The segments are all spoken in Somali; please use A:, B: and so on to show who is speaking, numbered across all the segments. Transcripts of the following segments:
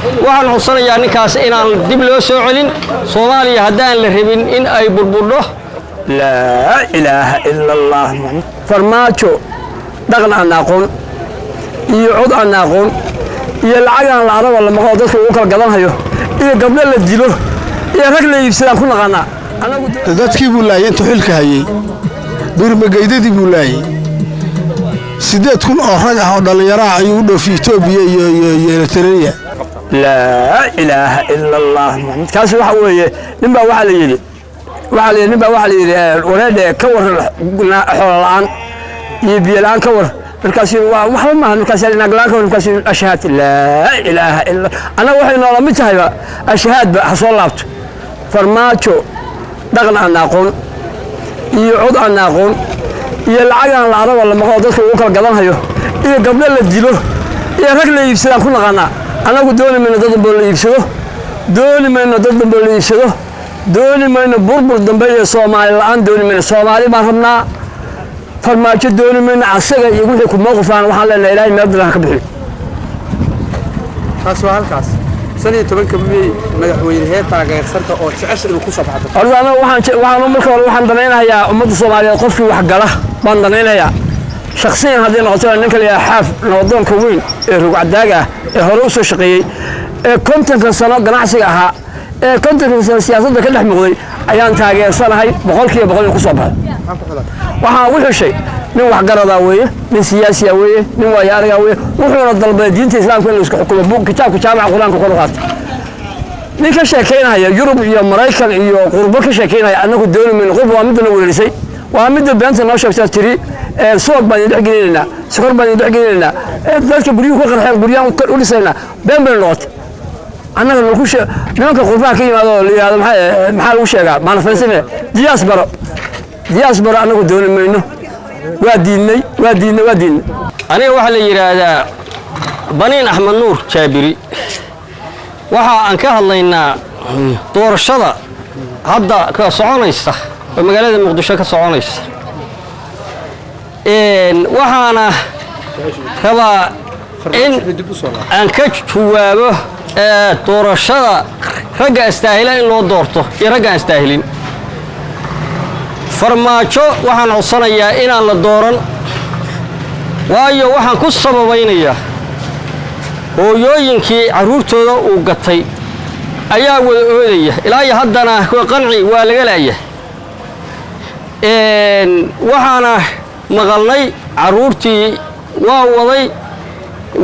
A: Waxaan codsanayaa ninkaas inaan dib loo soo celin. Soomaaliya haddaan la rabin in ay burburdho.
B: Laa ilaaha ila Allah. Farmaajo dhaqan aan aqoon iyo cod aan aqoon iyo lacag aan la aragoo la maqlo, dadka lagu kala gadanhayo, iyo gabdho la dilo iyo rag la iibsadaan ku naqaanaa.
C: Dadkii buu laayay intuu xilka hayey, birmageydadii buu laayey. 8,000 oo rag ah oo dhallinyaraha ayuu u dhoofiyey Etoobiya iyo Eritrea.
B: Laa ilaaha ila Allah. Kaasi waxa weeye, ninbaa waxaa la yidhi, waxaa la yidhi, ninbaa waxaa la yidhi: "Wareedhe, ka waran xoolo la'aan iyo biyo la'aan ka war?" Markaas waa waxba maaha. Markaas naag la'aan ka war. Markaas ashahaad. Laa ilaaha illa. Annaga waxay noola mid tahayba ashahaadba ha soo laabto. Farmaajo dhaqan aan aqoon iyo cod aan aqoon iyo lacag aan la aragoo la maqlo, dadka lagu kala gadanhayo, iyo gabdho la dilo iyo rag la iibsadaan ku naqaanaa. Annagu dooni mayno dad damboo la iibsado, dooni mayno dad damboo la iibsado, dooni mayno burbur dambe iyo Soomaali la'aan dooni mayno. Soomaali baan rabnaa. Farmaajo dooni mayno. Asaga iyo wixii ku mowqifaan waxaan leenahay Ilaahay meel daran ha ka bixiyo.
D: Taas waa halkaas. 15-ka Mey madaxweynehee taageersanta oo jecesha inuu ku soo baxdo?
B: Horta anaga waxaan marka hore waxaan danaynayaa ummadda Soomaaliyeed. Qofkii wax gala baan danaynayaa. Shakhsiyan hadday noqoto, ninka la yidhaha Xaaf, nabadoonka weyn ee rugcadaaga ah ee hore u soo shaqeeyey, ee 50-ka sano ganacsiga ahaa, ee 50-ka sano siyaasadda ka dhex muuqday ayaan taageersanahay 100% inuu ku soo baxo. Waxaan ugu xushay nin waxgaradaa weeye, nin siyaasiya weeye, nin waayo aragaa weeye. Wuxuuna dalbaday diinta Islaamka in la isku xukumo. Buug kitaabka jaamaca Qur-aanka kor u qaatay. Nin ka sheekaynaya Yurub iyo Maraykan iyo qurbo ka sheekaynaya annagu dooni mayno. Qurbo waa midda na wereerisay, waa midda beenta noo sheegtaa tiri soog baan idin dhex gelinaynaa, sokor baan idin dhex gelinaynaa, dadka guryuhu ka qarxeen guryaan u dhisaynaa. Been bay noqotay. Annaga nagu nimanka qurbaha ka yimaado oo la yidhahdo maxaa lagu sheegaa maanafaysame diaspora, diaspora annagu dooni mayno. Waa diidnay, waa diidnay, waa diidnay.
A: Aniga waxaa la yidhaahdaa Baniin Axmed Nuur Jaabiri. Waxa aan ka hadlaynaa doorashada hadda ka soconaysa oo magaalada Muqdisho ka soconaysa. Waxaana rabaa in aan ka jawaabo doorashada ragga astaahila in loo doorto iyo ragga aan astaahilin. Farmaajo waxaan codsanayaa inaan la dooran, waayo waxaan ku sababaynayaa hooyooyinkii carruurtooda uu gatay ayaa wada oodaya ilaa iyo haddana qanci waa laga la'ya. Waxaana maqalnay carruurtii waa waday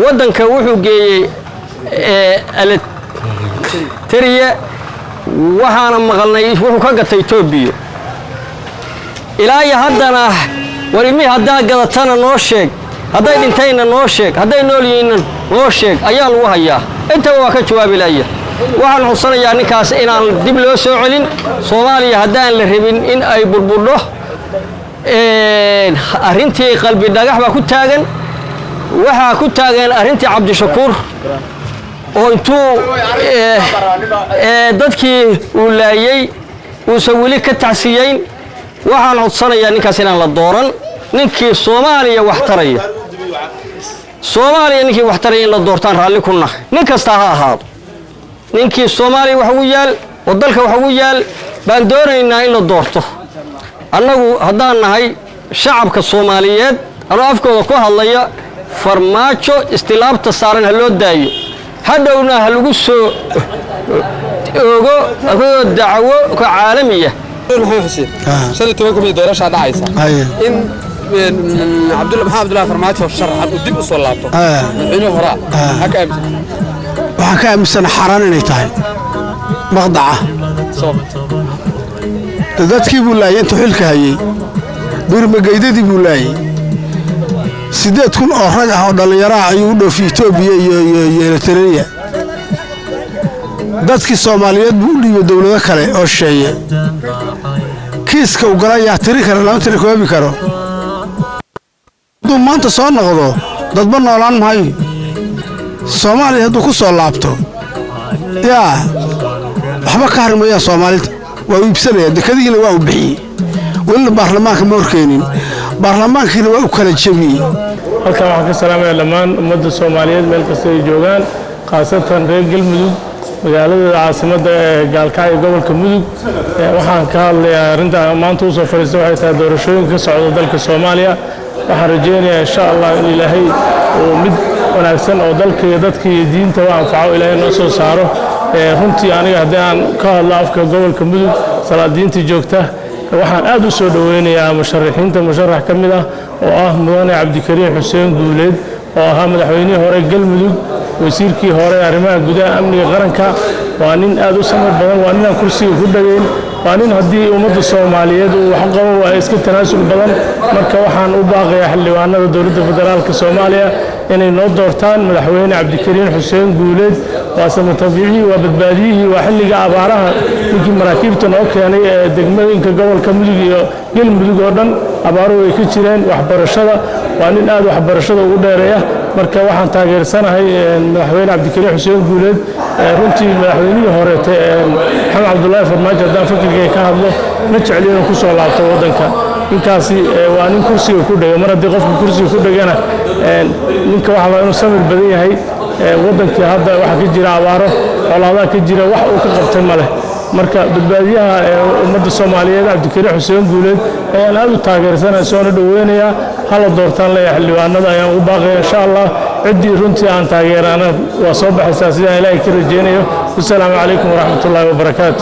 A: waddanka, wuxuu geeyey Eritrea. Waxaana maqalnay wuxuu ka gatay Etoobiya. Ilaa iyo haddana war ilmihii haddaa gadatana noo sheeg, hadday dhintayna noo sheeg, hadday nool yihiinna noo sheeg ayaa lagu hayaa. Intaba waa ka jawaabi la'ya. Waxaan codsanayaa ninkaas inaan dib loo soo celin. Soomaaliya haddaan la rabin in ay burburdho, arrintii Qalbi Dhagax baa ku taagan. Waxaa ku taagan arrintii Cabdishakuur oo intuu dadkii uu laayey uusan weli ka tacsiyeyn. Waxaan codsanayaa ninkaas inaan la dooran. Ninkii Soomaaliya wax taraya, Soomaaliya ninkii wax taraya in la doortaan raalli ku nahay, nin kastaa ha ahaado. Ninkii Soomaaliya wax ugu yaal oo dalka wax ugu yaal baan doonaynaa in la doorto. Annagu haddaan nahay shacabka Soomaaliyeed, anoo afkooda ku hadlaya, Farmaajo istilaabta saaran ha loo daayo, hadhowna ha lagu soo ogo dacwo ka caalamiya.
D: Maxamed Xuseen, 15-ka Mey doorashaa dhacaysa. In Maxamed Cabdullahi Farmaajo sharaxan uu dib u soo laabto madaxweynuhu horaa, maxaa ka aaminsan?
C: Waxaan ka aaminsana xaaraan inay tahay maqdaca. Dadkii buu laayay intuu xilka hayey, birmageydadii buu laayey. 8,000 oo rag ah oo dhallinyaraha ayuu u dhoofiyey Etoobiya iyo Eritrea. Dadkii Soomaaliyeed buu u dhiibay dowlado kale oo shisheeye. Kiiska uu gala yaa tiri kara? Lama tiri koobi karo. Hadduu maanta soo noqdo, dadba noolaan maayo. Soomaaliya hadduu ku soo laabto, yaa waxba ka hari mayaan. Soomaalida waa u iibsanaya. Dekadihiina waa uu bixiyey, welina baarlamaanka ma horkeenin, baarlamaankiina waa u kala jebiyey.
E: Halkan waxaan ka salaamaya dhammaan ummadda Soomaaliyeed meel kasta ay joogaan. Khaasatan reer Galmudug, magaaladooda caasimadda ee Gaalkacyo, gobolka Mudug. Waxaan ka hadlayaa arrinta maanta usoo fadhiista waxay tahay doorashooyinka ka socda dalka Soomaaliya. Waxaan rajeynayaa, insha Allah, in Ilaahay uu mid wanaagsan oo dalka iyo dadka iyo diintaba anfaco Ilaahay noo soo saaro. Runtii aniga haddii aan ka hadlo afka gobolka Mudug, salaadiinta joogta, waxaan aad u soo dhoweynayaa musharaxiinta. Musharax ka mid ah oo ah Mudane Cabdikariin Xuseen Guuleed, oo ahaa madaxweynihii hore Galmudug, wasiirkii hore arrimaha gudaha, amniga qaranka. Waa nin aad u samir badan, waa nin aan kursiga ku dhagayn, waa nin haddii ummadda Soomaaliyeed uu wax qabo waa iska tanaasul badan. Marka waxaan u baaqayaa xildhibaanada dowladda federaalka Soomaaliya inay noo doortaan madaxweyne Cabdikariin Xuseen Guuleed. Waa samatabiicihii, waa badbaadiyihii, waa xilliga abaaraha ninkii maraakiibta noo keenay ee degmooyinka gobolka Mudug iyo Galmudug oo dhan abaaruhu ay ka jireen. Waxbarashada, waa nin aad waxbarashada ugu dheereeya. Marka waxaan taageersanahay madaxweyne Cabdikariin Xuseen Guuleed. Runtii madaxweynihii horeete Maxamed Cabdulaahi Farmaajo, haddaan fikirkay ka hadlo, ma jecli inuu ku soo laabto waddanka. Ninkaasi waa nin kursiga ku dhega. Mar haddii qofka kursiga ku dhegana, ninka waxaa la inuu samir badan yahay. Waddankii hadda waxaa ka jira abaaro, colaadaha ka jira, wax uu ka qabtay ma leh. Marka badbaadiyaha ummadda Soomaaliyeed Cabdikariin Xuseen Guuleed ayaan aad u taageersanaya, soona dhoweynayaa. Hala doortaan leeyahay, xildhibaanada ayaan ugu baaqaya. Insha Allah ciddii runtii aan taageeraana waa soo baxaysaa, sidaan Ilaahay ka rajeynayo. Wasalaamu calaykum waraxmatullaahi wabarakaatu.